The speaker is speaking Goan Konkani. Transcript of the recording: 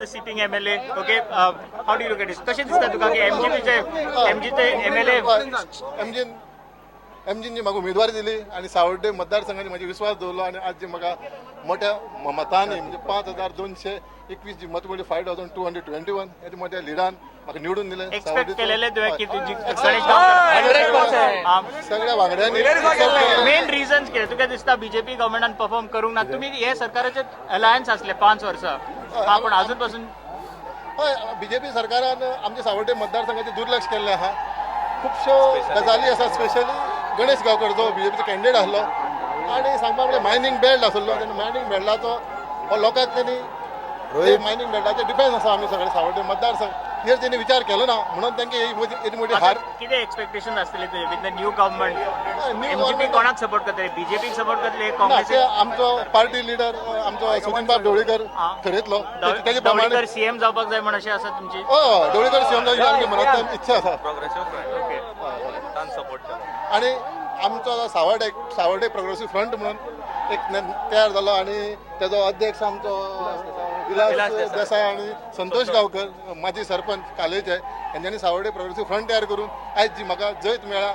Sitting MLA, okay, how do look at it? कशें दिसता तुका की एमजीपीचे एमजीचे एमएलए? एमजीन एमजीन जी म्हाका उमेदवारी दिली आनी सावड्डे मतदारसंघाने म्हजे विस्वास दवरलो आनी आज जी म्हाका मोठ्या मतांनी, म्हणजे 5221 जी मत पडली, 5221, हेच्या मोठ्या लिडान म्हाका निवडून दिलें. एक्सपेक्ट केलेले तुवें की तुजी गणेश हय. गांवकर? सगळ्या वांगड्यांनी accept केलें. मेन रिजन्स कितें तुका दिसता बीजेपी गव्हर्मेंटान परफॉर्म करूंक ना? तुमी हे सरकाराचे अलायन्स आसले 5 वर्सां, हा, पण अजून पासून हय, बीजेपी सरकारान आमच्या सावड्डे मतदारसंघाचेर दुर्लक्ष केल्लें आहा. खुबश्यो गजाली आसा, स्पेशली गणेश गांवकर जो बीजेपीचो कॅन्डिडेट आसलो आनी सांगपा म्हणजे मायनींग बेल्ट आसलो, तेन्ना मायनींग बेल्टाचो हो लोकांक तेणी मायनींग बेल्टाचेर डिपेंड आसा आमी सगळे सावड्डे मतदारसंघ, हेर तेणी विचार केलो ना म्हणून तांकां ही येदी मोठी हार. कितें एक्सपेक्टेशन आसतले तुजे with the new government? New MGP government- कोणाक सपोर्ट करतले? बीजेपीक सपोर्ट करतले? ना, ते काँग्रेस? आमचो पार्टी लिडर, आमचो सुदिनबाब ढवळीकर ठरयतलो तेजे प्रमाणे. ढवळीकर सीएम जावपाक जाय म्हण अशें आसा तुमची? हय, ढवळीकर सीएम जावची आमची मनांतल्यान इच्छा आसा. प्रोग्रेसिव्ह फ्रंट तान सपोर्ट केला. आणि आमचो सावर्डे सावर्डे प्रोग्रेसिव्ह फ्रंट म्हणून एक तयार जालो आणि त्याचो अध्यक्ष आमचो विलास देसाय आणि संतोष गावकर, माजी सरपंच कालेचे, हेंच्यांनी सावर्डे प्रोग्रेसिव्ह फ्रंट तयार करून आयज जी म्हाका जैत मेळ्ळा.